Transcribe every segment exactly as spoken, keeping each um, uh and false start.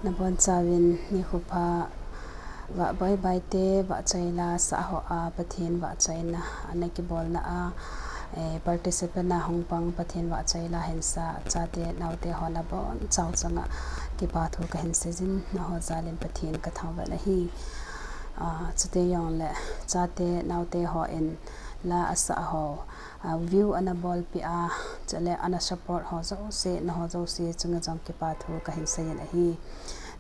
Nabonchauvin nikho pha. Vahboi baite, vahchoi la sah ho a Pathen vahchoina ana kibolna a, eh, participant a hung pang Pathen vahchoi la hin sa chate naote ho nabonchau chunga kipa thu kahin seijin, nangho jalin Pathen kathangvah in ahi. Ah, chuti jongle chate naote hon la asah ho, ah, view ana bolpeh a, chule ana support ho jouse, nangho jouse chunga jong kipa thu kahin seijin ahi.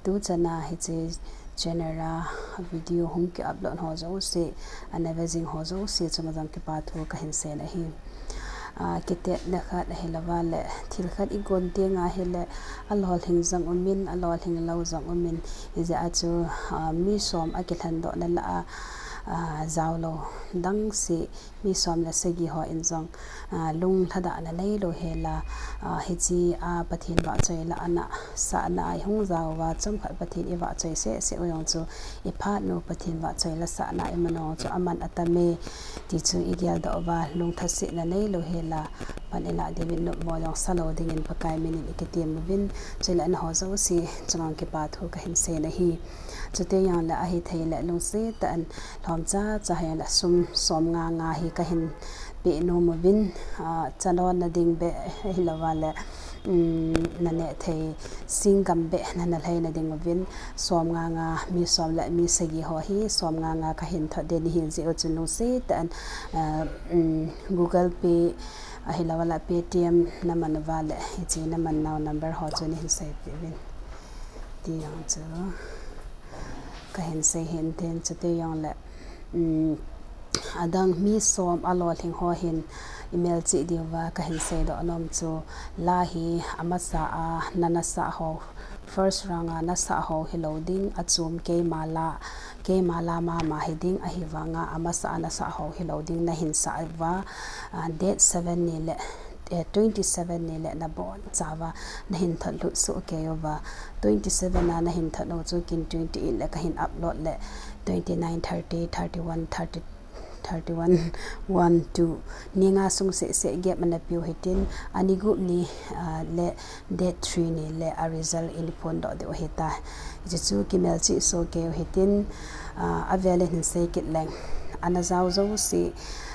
Tuchan a hiche channel a video hung ki upload ho jouse, ana vejing ho jouse chunga jong kipa thu kahin seijin ahi. Ah, kitepna khat ahilouva le, thil khat igon tenga hile, alolhing jong umin, alolhing lou jong umin, hijeh a chu, ah, mi som akilhendohna lah a, ah, jaolou dangse, mi som le sagi hon jong, ah, lunglhadahna neilou hela, ah, hiche a Pathen vahchoi la ana sahna a ihung jaouva, chomkhat Pathen ivahchoi sehseh u jong chu, iphat u Pathen vahchoi la sahna iman u chu aman atame, ti chu igeldoh uva, lungthasetna neilou hela, pan ilah diuvin nopmo jong salou dingin Pakai minin ikitem uvin, chule nangho jouse chunga kipa thu kahin seijin ahi. Chuti jongle ahithei le lungset tah in lhomcha cha hijongle sum som nga nga hi kahin peh nom uvin, ah, chanonna ding beh ahilouva le, um, naneh thei singgam beh nana lheina ding uvin, som nga nga, mi som le mi sagi ho hi som nga nga kahin thot ding ahi, hijeh u chun lungset tah in, ah, um, Google Pay ahilouva le Paytm naman uva le, hiche naman nau number ho chu neihin seipeh uvin. Ti jong chu kahin sei hintin, chuti jongle, um, adang mi som alolhing ho hin imelchih diuva kahin seidoh nom chu, la hi amasa a nana sah ho, first round a nasah ho hilou ding, achom keima la, keima la mama hiding, ahivanga amasa a nasah ho hilou ding, nahin sah uva, ah, date seven ni le, eh, twenty seven ni le nabonchauva nahin thot lut soh kei uva, twenty seven a nahin thot u chu ken twenty eight le kahin upload le, twenty nine, thirty, thirty one, thirty, thirty one, one, two, ni nga sung sehseh gap ana peu hitin, ani gup ni, ah, le date three ni le a result ina phondoh diu ahitai. Hiche chu kimelchih soh kei u hitin, ah, avel in hin sei kit leng, ana jao jouse,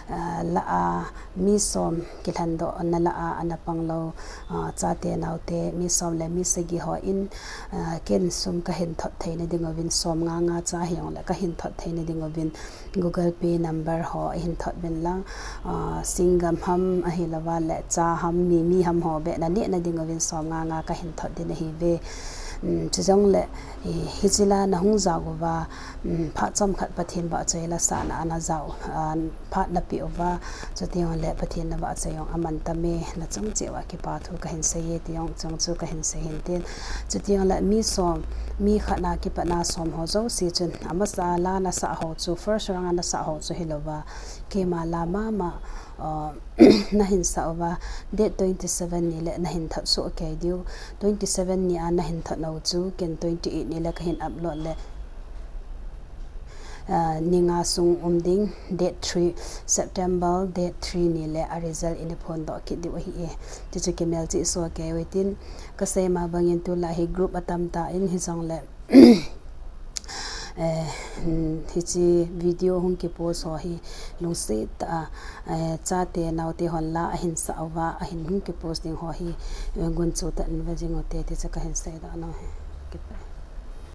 ah, lah a, mi som kilhendohna lah a ana pang lou, ah, chate naote, mi som le mi sagi hon, ah, ken sum kahin thot theina ding uvin, som nga nga cha hijongle kahin thot theina ding uvin, Google Pay number ho ihin thot uvin lang, ah, singgam ham ahilouva le cha ham, mi mi ham ho beh nanehna ding uvin som nga nga kahin thot ding ahiuve. Um, chujongle, eh, hiche la nahung jao uva, um, phat chomkhat Pathen vahchoi la sahna a najao, ah, phat napeh uva, chuti jongle Pathen navahchoi jong aman tame, nachung cheh uva kipa thu kahin seiye, ti jong chung chu kahin sei hintin. Chuti jongle mi som, mi khat na kipat na som ho jouse chun, amasa la nasah ho chu, first round a nasah ho chu hilouva, keima la mama, ah, nahin sah uva, date twenty seven ni le nahin thot soh kei diu, twenty seven ni a nahin thot nau chu, ken twenty eight ni le kahin upload le, ah, ni nga sung um ding, date three, September date three ni le a result ina phondoh kit diu ahiye. Tichu kimelchih soh kei u hitin, kasei ma bangin tulai hi group atam tan hijongle, eh, hiche video hung kipost ho hi lungset tah a, eh, chate naote hon la ahin sah uva, ahin hung kipost ding ho hi, eh, gunchu tah in vejing ute, tichu kahin seidoh nom ahi. Kipa.